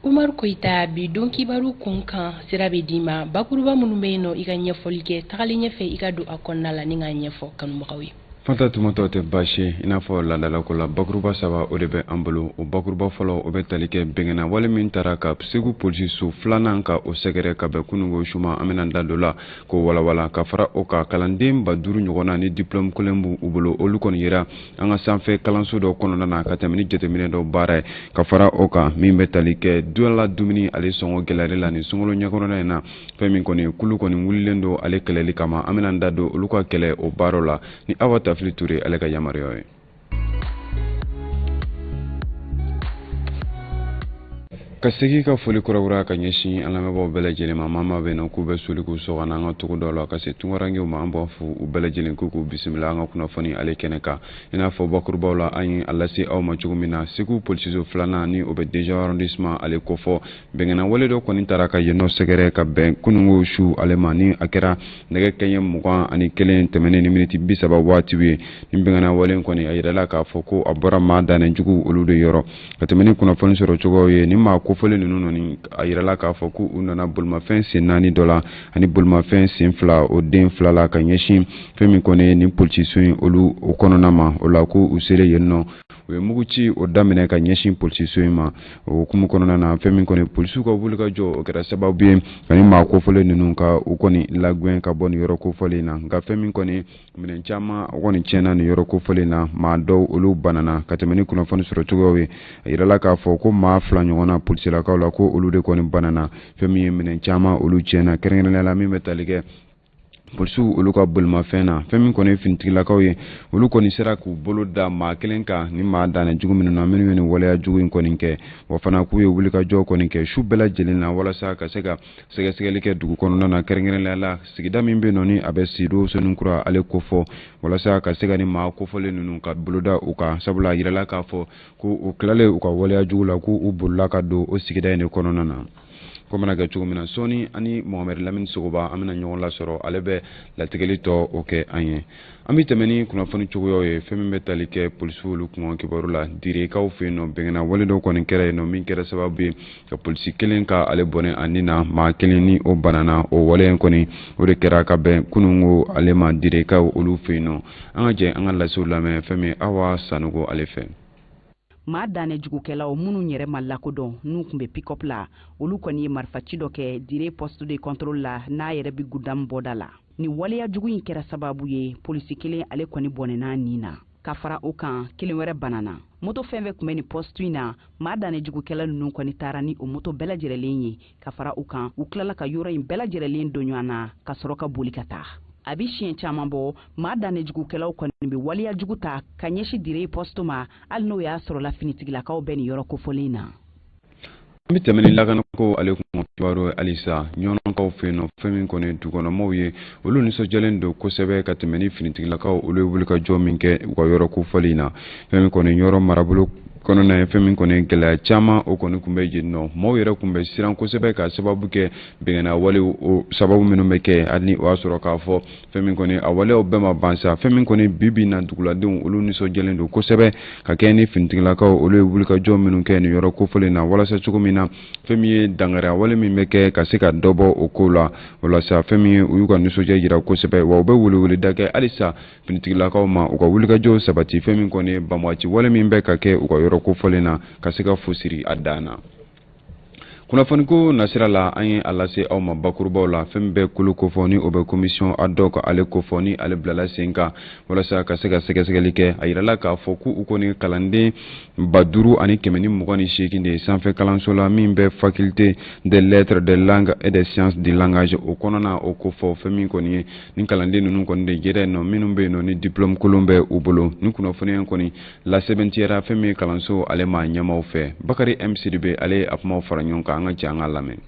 Umaru Koyita, bi don kibaru kun kan sira bɛ d'i ma. Bakuruba minnu bɛ yen nɔ, i ka ɲɛfɔli kɛ tagalen ɲɛfɛ, i ka don a kɔnɔna la ni k'a ɲɛfɔ kanubagaw ye. Fanta Tumata, tɛ baasi ye. I n'a fɔ laadalako la, bakuruba saba o de bɛ an bolo. O bakuruba fɔlɔ, o bɛ tali kɛ bɛnkɛnna wale min taara ka Segu polisiso filanan ka o sɛgɛrɛ ka bɛn kununko su ma. An bɛna da don la k'o walawala. Ka fara o kan, kalanden 5000 ɲɔgɔn na ni diplôme kelen b'u bolo, olu kɔni yera an ka sanfɛ kalanso dɔ kɔnɔna na ka tɛmɛ ni jateminɛ dɔ baara ye. Ka fara o kan, min bɛ tali kɛ duala dumuni ale sɔngɔ gɛlɛyali la nin sunkalo ɲɛkɔrɔla in na, fɛn min kɔni kulu kɔni wulilen don ale kɛlɛli kama, an bɛna da don olu ka kɛlɛ o baaraw la ni Awa Tafili Ture ale ka yamaruya ye. Ka segin ka foli kurakuraya ka ɲɛsin an lamɛnbaaw bɛɛ lajɛlen ma. Maa bɛ yen k'u bɛ soli k'u sɔgɔ an ka togodaw la, ka se tunkarankew ma, an b'a fɔ u bɛɛ lajɛlen k'u k'u bisimila an ka kunnafoni ale kɛnɛ kan. I n'a fɔ bakurubaw la, an ye a lase aw ma cogo min na, Segu polisiso filanan ni o bɛ deuxième arrondissement ale kofɔ, bɛnkɛnna wale dɔ kɔni taara ka yen nɔ sɛgɛrɛ ka bɛn kununko su ale ma, ni a kɛra nɛgɛ kɛɲɛ 21 tɛmɛnen ni miniti 30 waatiw ye. Ni bɛnkɛnna wale kɔni, a yirala k'a fɔ ko a bɔra maa dannen jugu olu de yɔrɔ. Ka tɛmɛ ni kunnafoni sɔrɔ cogoyaw ye, ni maa kofɔlen ninnu nɔni, a yirala k'a fɔ ko u nana bolimafɛn sen naani dɔ la ani bolimafɛn sen fila o den fila la ka ɲɛsin fɛn min kɔni ye nin polisiso in olu o kɔnɔna ma. O la, ko u selen yen nɔ, u ye mugu ci o daminɛ ka ɲɛsin polisiso in ma. O hukumu kɔnɔna na, fɛn min kɔni polisiw ka wulikajɔ, o kɛra sababu ye ka ni maa kofɔlen ninnu ka u kɔni lagɛn ka bɔ nin yɔrɔ kofɔlen in na. Nka fɛn min kɔni minɛn caman o kɔni tiɲɛna nin yɔrɔ kofɔlen na, maa dɔw olu banana. Ka tɛmɛ ni kunnafoni sɔrɔ cogoyaw ye, a yirala k'a fɔ ko maa fila ɲɔgɔn na polisilakaw la, ko olu de kɔni banana. Fɛn min ye minɛn caman olu tiɲɛna, kɛrɛnkɛrɛnnenya la min bɛ tali kɛ polisiw olu ka bolimafɛn na. Fɛn min kɔni ye finitigilakaw ye, olu kɔni sera k'u bolo da maa kelen kan ni maa dannen jugu minnu na, minnu ye nin waleya jugu in kɔni kɛ. Wa fana k'u ye wulikajɔ kɔni kɛ su bɛɛ lajɛlen na walasa ka se ka sɛgɛsɛgɛli kɛ dugu kɔnɔna na, kɛrɛnkɛrɛnnenya la sigida min bɛ yen nɔ ni a bɛ Sido Soninkura ale kofɔ, walasa ka se ka ni maa kofɔlen ninnu ka boloda u kan, sabula a yirala k'a fɔ ko u tilalen u ka waleya jugu la, k'u bolila ka don o sigida in de kɔnɔna na. Ko mana kɛ cogo min na, sɔɔni ani Mohamed Lamini Sogoba an bɛna ɲɔgɔn lasɔrɔ, ale bɛ latigɛli tɔ o kɛ an ye. An bɛ tɛmɛ ni kunnafoni cogoyaw ye. Fɛn min bɛ tali kɛ polisiw olu kunkan kibaru la, Direkaw fɛ yen nɔ, bɛnkɛnna wale dɔ kɔni kɛra yen nɔ min kɛra sababu ye ka polisi kelen ka ale bɔnɛ a ni na, maa kelen ni o banana. O wale in kɔni, o de kɛra ka bɛn kununko ale ma Direkaw olu fɛ yen nɔ. An ka jɛ an ka lasew lamɛn fɛn min Awa Sanogo ale fɛ. Maa danɛ jugukɛlaw minnu yɛrɛ ma lakodɔn, n'u tun bɛ pick-up la, olu kɔni ye marifaci dɔ kɛ Dire poste de contrôle la, n'a yɛrɛ bɛ Gudam bɔda la. Ni waleya jugu in kɛra sababu ye, polisi kelen ale kɔni bɔnɛna nin na. Ka fara o kan, kelen wɛrɛ banana. Moto fɛn fɛn tun bɛ nin poste in na, maa danɛ jugukɛla ninnu kɔni taara ni o moto bɛɛ lajɛrɛlen ye. Ka fara o kan, u tilala ka yɔrɔ in bɛɛ lajɛrɛlen don ɲɔgɔn na ka sɔrɔ ka boli ka taa. A bɛ siɲɛ caman bɔ, maa danɛ jugukɛlaw kɔni bɛ waleya jugu ta ka ɲɛsin Dire poste ma, hali n'o y'a sɔrɔla finitigilakaw bɛ nin yɔrɔ kofɔlen na. An bɛ tɛmɛ ni lakanako ale kun kibaru ye halisa. Ɲɔnɔkaw fɛ yen nɔ, fɛn min kɔni dugukɔnɔmɔgɔw ye, olu nisɔndiyalen don kosɛbɛ ka tɛmɛ ni finitigilakaw olu ye wulikajɔ min kɛ u ka yɔrɔ kofɔlen in na. Fɛn min kɔni Ɲɔrɔ marabolo kɔnɔna ye, fɛn min kɔni gɛlɛya caman o kɔni tun bɛ yen nɔ. Maaw yɛrɛ tun bɛ siran kosɛbɛ ka sababu kɛ bɛnkɛnna wale o sababu minnu bɛ kɛ, hali ni o y'a sɔrɔ k'a fɔ fɛn min kɔni a waleyaw bɛɛ ma ban sa. Fɛn min kɔni bi bi na, duguladenw olu nisɔndiyalen don kosɛbɛ ka kɛ ni finitigilakaw olu ye wulikajɔ minnu kɛ nin yɔrɔ kofɔlen na, walasa cogo min na fɛn min ye dankariya wale min bɛ kɛ ka se ka dɔ bɔ o ko la. Walasa fɛn min ye, u y'u ka nisɔndiya jira kosɛbɛ, wa u bɛ weleweleda kɛ halisa finitigilakaw ma u ka wulikajɔw sabati, fɛn min kɔni banbagaci wale min bɛ ka kɛ u ka yɔrɔ kofɔlen na, ka se ka fu siri a dan na. Kunnafoniko nasira la, an ye a lase aw ma bakurubaw la, fɛn min bɛ kulu kofɔ ni o bɛ commission ad hoc ale kofɔ, ni ale bilala sen kan walasa ka se ka sɛgɛsɛgɛli kɛ. A yirala k'a fɔ ko u kɔni kalanden 5128 de ye sanfɛ kalanso la min bɛ faculté des lettres, des langues et des sciences du langage o kɔnɔna o kofɔ. Fɛn min kɔni ye ni kalanden ninnu kɔni de yɛrɛ nɔ, minnu bɛ yen nɔ ni diplôme kolon bɛ u bolo. Ni kunnafoniya kɔni lasɛbɛntiyara fɛn min ye kalanso ale maa ɲɛmaw fɛ, Bakari M Sidibe ale ye a kumaw fara ɲɔgɔn kan. An ka jɛ an ka lamɛn.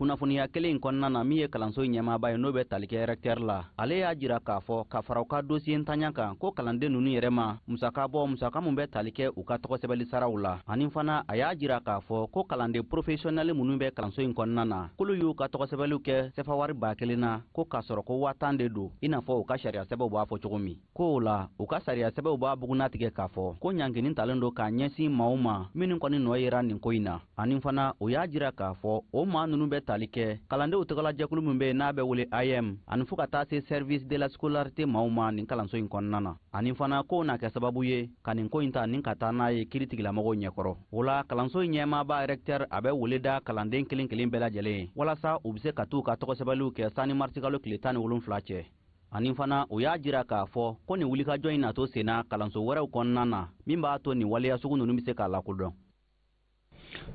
Kunnafoniya kelen in kɔnɔna na, min ye kalanso in ɲɛmaaba ye, n'o bɛ tali kɛ recteur la, ale y'a jira k'a fɔ ka fara u ka dossier ntanya kan, ko kalanden ninnu yɛrɛ ma musaka bɔ, musaka mun bɛ tali kɛ u ka tɔgɔsɛbɛli saraw la. Ani fana, a y'a jira k'a fɔ ko kalanden professionnel minnu bɛ kalanso in kɔnɔna na, k'olu y'u ka tɔgɔsɛbɛliw kɛ sefa wari 1000 na, ko k'a sɔrɔ ko 10 000 de don, i n'a fɔ u ka sariya sɛbɛnw b'a fɔ cogo min. Ko o la, u ka sariya sɛbɛnw b'a bugunnatigɛ k'a fɔ ko ɲangini talen don k'a ɲɛsin maaw ma minnu kɔni nɔ yera nin ko in na. Ani fana, u y'a jira k'a fɔ o maa ninnu bɛ tali kɛ kalandenw tɔgɔlajɛkulu min bɛ yen n'a bɛ wele AEEM, ani fo ka taa se service de la scolarité maaw ma nin kalanso in kɔnɔna na. Ani fana, k'o na kɛ sababu ye ka nin ko in ta ni ka taa n'a ye kiiritigɛlamɔgɔw ɲɛkɔrɔ. O la, kalanso in ɲɛmaaba recteur, a bɛ wele da kalanden kelen kelen bɛɛ lajɛlen ye, walasa u bɛ se ka t'u ka tɔgɔsɛbɛnliw kɛ sani marisikalo tile 17 cɛ. Ani fana, u y'a jira k'a fɔ ko nin wulikajɔ in na to senna kalanso wɛrɛw kɔnɔna na, min b'a to nin waleya sugu ninnu bɛ se k'a lakodɔn.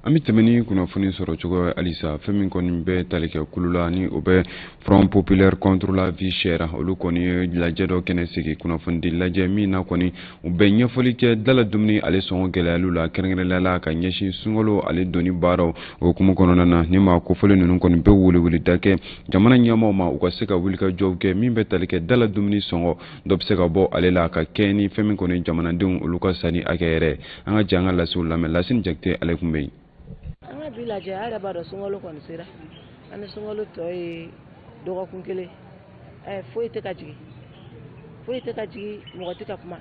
An bɛ tɛmɛ ni kunnafoni sɔrɔ cogo ye halisa. Fɛn min kɔni bɛ tali kɛ kulu la, ni o bɛ Front populaire contre la vie chère, olu kɔni ye lajɛ dɔ kɛnɛ sigi, kunnafonidi lajɛ min na kɔni u bɛ ɲɛfɔli kɛ dala dumuni ale sɔngɔ gɛlɛyaliw la, kɛrɛnkɛrɛnnenya la ka ɲɛsin sunkalo ale donni baaraw o hukumu kɔnɔna na. Ni maa kofɔlen ninnu kɔni bɛ weleweleda kɛ jamana ɲɛmaaw ma, u ka se ka wulikajɔw kɛ min bɛ tali kɛ dala dumuni sɔngɔ dɔ bɛ se ka bɔ ale la, ka kɛ ni fɛn min kɔni jamanadenw olu ka sanni hakɛ yɛrɛ. An ka jɛ an ka lasiw lamɛn. Lasini Jakite, ale tun bɛ yen. An ka bi lajɛ, a yɛrɛ b'a dɔn sunkalo kɔni sera. An ni sunkalo tɔ ye dɔgɔkun kelen. Foyi tɛ ka jigin, foyi tɛ ka jigin, mɔgɔ tɛ ka kuma.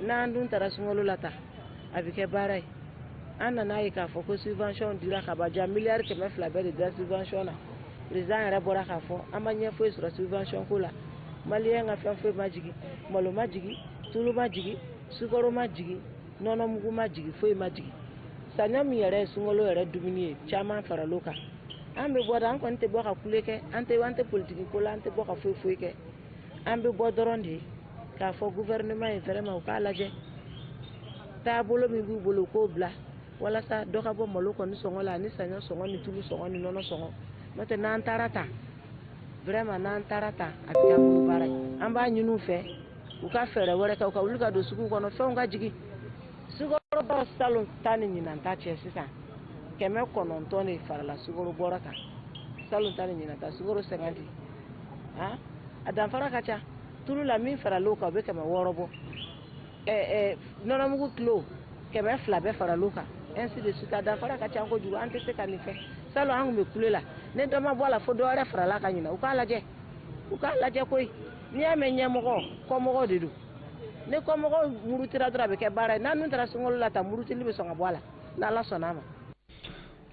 N'an dun taara sunkalo la ta, a bɛ kɛ baara ye. An nana ye k'a fɔ ko subvention dira ka ban ja, miliyari 200 bɛɛ de dira subvention na. Président yɛrɛ bɔra k'a fɔ an ma ɲɛ foyi sɔrɔ subvention ko la. Maliyɛn ka fɛn foyi ma jigin, malo ma jigin, tulu ma jigin, sukaro ma jigin, nɔnɔmugu ma jigin, foyi ma jigin. Saɲɔ min yɛrɛ ye sunkalo yɛrɛ dumuni ye, caman faral'o kan. An bɛ bɔ an kɔni tɛ bɔ ka kule kɛ, an tɛ politiki ko la, an tɛ bɔ ka foyi foyi kɛ. An bɛ bɔ dɔrɔn de k'a fɔ gouvernement ye, vraiment, u k'a lajɛ taabolo min b'u bolo, u k'o bila walasa dɔ ka bɔ malo kɔni sɔngɔ la, ani saɲɔ sɔngɔ, ni tulu sɔngɔ, ni nɔnɔ sɔngɔ. N'o tɛ, n'an taara tan, vraiment, n'an taara tan, a bɛ kɛ an bolo baara ye. An b'a ɲini u fɛ, u ka fɛɛrɛ wɛrɛ kɛ, u ka wuli ka don sugu kɔnɔ, fɛnw ka jigin. Sukaro salon ta ni ɲinan ta cɛ sisan, 900 de farala sukaro bɔrɔ kan. Salon ta ni ɲinan ta, sukaro 50, han, a danfara ka ca. Tulu la, min faral'o kan, o bɛ 600 bɔ. ɛ ɛ nɔnɔmugu kilo, 200 bɛɛ faral'o kan, ainsi de suite. A danfara ka ca kojugu, an tɛ se ka nin fɛ. Salon an tun bɛ kule la, ni dɔ ma bɔ a la, fo dɔ wɛrɛ faral'a kan ɲinan. U k'a lajɛ, u k'a lajɛ koyi. N'i y'a mɛn ɲɛmɔgɔ, kɔmɔgɔ de don. Ni kɔmɔgɔ murutira dɔrɔn, a bɛ kɛ baara ye. N'an dun taara sunkalo la ta, murutili bɛ sɔn ka bɔ a la, n'Ala sɔnna a ma.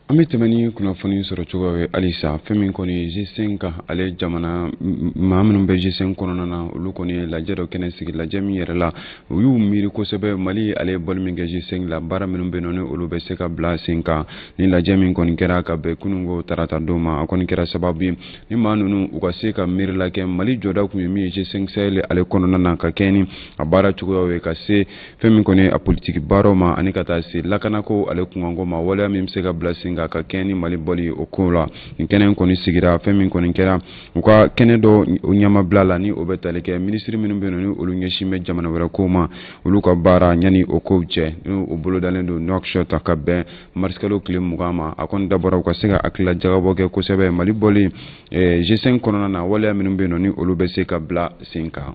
An bɛ tɛmɛ ni kunnafoni sɔrɔ cogo ye halisa. Fɛn min kɔni ye G5 kan, ale jamana maa minnu bɛ G5 kɔnɔna na, olu kɔni ye lajɛ dɔ kɛnɛ sigi, lajɛ min yɛrɛ la u y'u miiri kosɛbɛ Mali ale ye bɔli min kɛ G5 la, baara minnu bɛ yen nɔ ni olu bɛ se ka bila sen kan. Ni lajɛ min kɔni kɛra ka bɛn kununko tarata don ma, a kɔni kɛra sababu ye ni maa ninnu u ka se ka miirila kɛ Mali jɔda kun ye min ye G5 Sahel ale kɔnɔna na, ka kɛ ni a baara cogoyaw ye, ka se fɛn min kɔni a politiki baaraw ma, ani ka taa se lakanako ale kunkanko ma, waleya min bɛ se ka bila sen kan ka kɛ ni Mali bɔli o ko la. Nin kɛnɛ kɔni sigira, fɛn min kɔni kɛra u ka kɛnɛ dɔ ɲɛmabila la, ni o bɛ tali kɛ minisiri minnu bɛ yen nɔ ni olu ɲɛsin bɛ jamana wɛrɛ kow ma, olu ka baara yanni o kow cɛ, ni o bolodalen don Nouakchott ka bɛn marisikalo tile 20 ma. A kɔni dabɔra u ka se ka hakilila jagabɔ kɛ kosɛbɛ Mali bɔli G5 kɔnɔna na, waleya minnu bɛ yen nɔ ni olu bɛ se ka bila sen kan.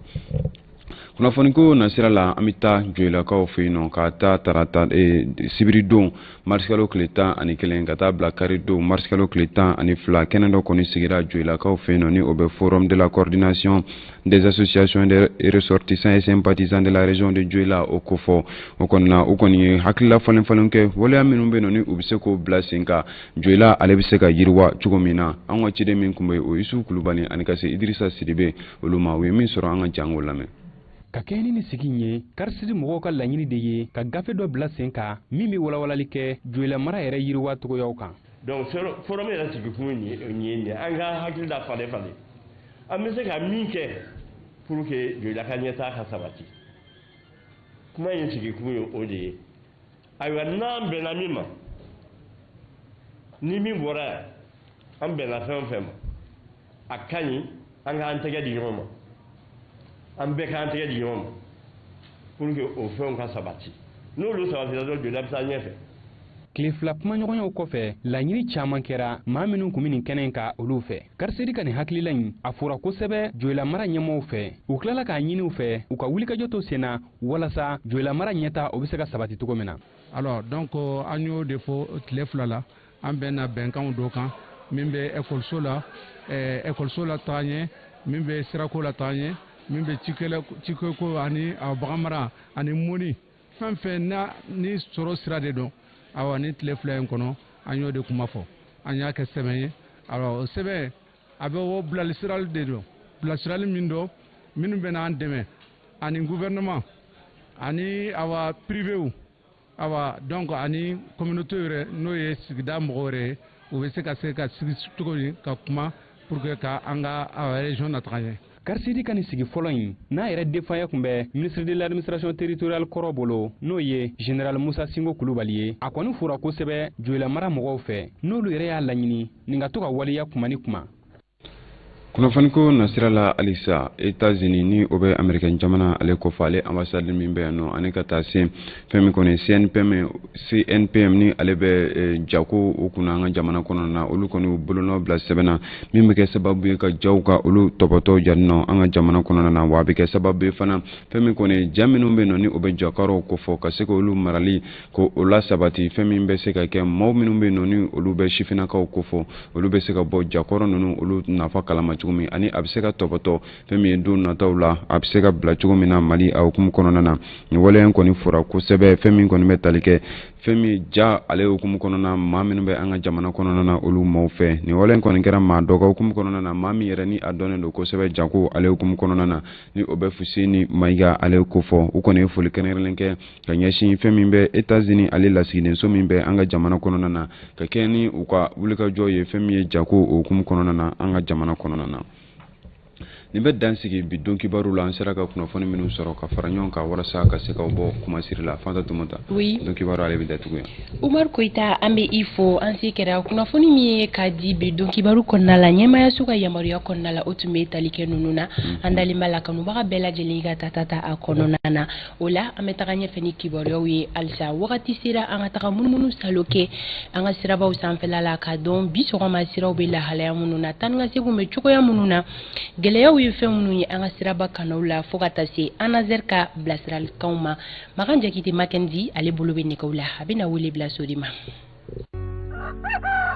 Kunnafoniko nasira la, an bɛ taa Joyilakaw fɛ yen nɔ ka taa tarata sibiridon marisikalo tile 11 ka taa bila karidon marisikalo tile 12, kɛnɛ dɔ kɔni sigira Joyilakaw fɛ yen nɔ, ni o bɛ Forum de la coordination des associations des ressortissants et sympathisants de la région de Dioïla o kofɔ. O kɔni na, u kɔni ye hakilila falen falen kɛ, waleya minnu bɛ yen nɔ ni u bɛ se k'o bila sen kan, Joyila ale bɛ se ka yiriwa cogo min na. An ka ciden min tun bɛ yen, o Yusufu Kulubali, ani ka se Idirisa Sidibe olu ma, u ye min sɔrɔ, an ka jango lamɛn. Ka kɛɲɛ ni nin sigi in ye, CARSID mɔgɔw ka laɲini de ye ka gafe dɔ bila sen kan min bɛ walawalali kɛ Joyila mara yɛrɛ yiriwa cogoyaw kan. Donc forum yɛrɛ sigi kun ye nin ye, an ka hakili da falen falen, an bɛ se ka min kɛ pour que Joyila ka ɲɛtaa ka sabati. Kuma in sigi kun ye o de ye. Ayiwa, n'an bɛnna min ma, ni min bɔra yan, an bɛnna fɛn o fɛn ma, a ka ɲi an k'an tɛgɛ di ɲɔgɔn ma, an bɛɛ k'an tɛgɛ di ɲɔgɔn ma pour que o fɛnw ka sabati. N'olu sabatira dɔrɔn, Joyila bɛ taa ɲɛfɛ. Tile 2 kumaɲɔgɔnyaw kɔfɛ, laɲini caman kɛra maa minnu kun bɛ nin kɛnɛ in kan olu fɛ. CARSED ka nin hakilila in, a fora kosɛbɛ Joyila mara ɲɛmɔgɔw fɛ. U tilala k'a ɲini u fɛ u ka wulikajɔ to sen na walasa Joyila mara ɲɛta o bɛ se ka sabati cogo min na. Alors donc an y'o de fɔ tile 2 la, an bɛnna bɛnkanw dɔ kan min bɛ ekɔliso la ekɔliso la taga ɲɛ, min bɛ sirako la taga ɲɛ, min bɛ cikɛko ani baganmara ani mɔni, fɛn fɛn na ni sɔrɔ sira de don. Awa, ni tile 2 in kɔnɔ, an y'o de kuma fɔ, an y'a kɛ sɛbɛn ye. Awa, o sɛbɛn a bɛ o bilasirali de don, bilasirali min don minnu bɛ n'an dɛmɛ ani gouvernement ani awa privéw, awa donc ani communauté yɛrɛ, n'o ye sigida mɔgɔw yɛrɛ ye, u bɛ se ka sigi cogo min ka kuma pour que ka an ka région nataga ɲɛ. CARSED ka nin sigi fɔlɔ in n'a yɛrɛ defanya tun bɛ ministre de l'administration territoriale kɔrɔ bolo, n'o ye général Musa Singo Kulubali ye, a kɔni fora kosɛbɛ Joyila mara mɔgɔw fɛ, n'olu yɛrɛ y'a laɲini nin ka to ka waleya kuma ni kuma. Kunnafoniko nasira la halisa, États-Unis ni o bɛ Américain jamana ale kɔfɛ, ale ambassade min bɛ yan nɔ, ani ka taa se fɛn min kɔni CNPM, CNPM ni ale bɛ jako o kunna an ka jamana kɔnɔna na, olu kɔni y'u bolonɔ bila sɛbɛn na min bɛ kɛ sababu ye ka jaw ka olu tɔbɔtɔ yan nɔ an ka jamana kɔnɔna na. Wa a bɛ kɛ sababu ye fana, fɛn min kɔni ja minnu bɛ yen nɔ ni o bɛ jakɔrɔw kofɔ, ka se k'olu marali ko o la sabati, fɛn min bɛ se ka kɛ maaw minnu bɛ yen nɔ ni olu bɛ sifinnakaw kofɔ, olu bɛ se ka bɔ jakɔrɔ ninnu olu nafa kalama cogo min, ani a bɛ se ka tɔbɔtɔ fɛn min ye don nataw la, a bɛ se ka bila cogo min na Mali a hukumu kɔnɔna na. Nin waleya in kɔni fɔra kosɛbɛ, fɛn min kɔni bɛ tali kɛ fɛn min ja ale hukumu kɔnɔna, maa minnu bɛ an ka jamana kɔnɔna na, olu maaw fɛ. Nin waleya in kɔni kɛra maa dɔ ka hukumu kɔnɔna na, maa min yɛrɛ ni a dɔnnen don kosɛbɛ jako ale hukumu kɔnɔna na, ni o bɛ Fuseni Mayiga ale kofɔ. U kɔni ye foli kɛrɛnkɛrɛnnen kɛ ka ɲɛsin fɛn min bɛ États-Unis ale lasigidenso min bɛ an ka jamana kɔnɔna na, ka kɛ ni u ka wulikajɔ ye fɛn min ye jako o hukumu kɔnɔna na an ka jamana kɔnɔna na. Nin bɛ dan sigi bi don kibaru la. An sera ka kunnafoni minnu sɔrɔ ka fara ɲɔgɔn kan walasa ka se ka bɔ kumasiri la, Fanta Tumata. Oui. Don kibaru ale bɛ datugu yan. Umar Koyita, an bɛ i fo. An se kɛra kunnafoni min ye k'a di bi don kibaru kɔnɔna la, ɲɛmayaso ka yamaruya kɔnɔna la, o tun bɛ tali kɛ ninnu na. An dalen b'a la kanubaga bɛɛ lajɛlen ka ta ta a kɔnɔna na. O la, an bɛ taga ɲɛfɛ ni kibaruyaw ye halisa. Wagati sera an ka taga munumunu salo kɛ an ka sirabaw sanfɛla la, k'a dɔn bi sɔgɔma siraw bɛ lahalaya minnu na, taa ni ka seginw bɛ cogoya minnu na, gɛlɛyaw ye fɛn minnu ye an ka siraba kanaw la, fo ka taa se ANASER ka bilasiralikanw ma. Makan Jakite Makenzi, ale bolo bɛ nɛgɛw la, a bɛna wele bila so de ma.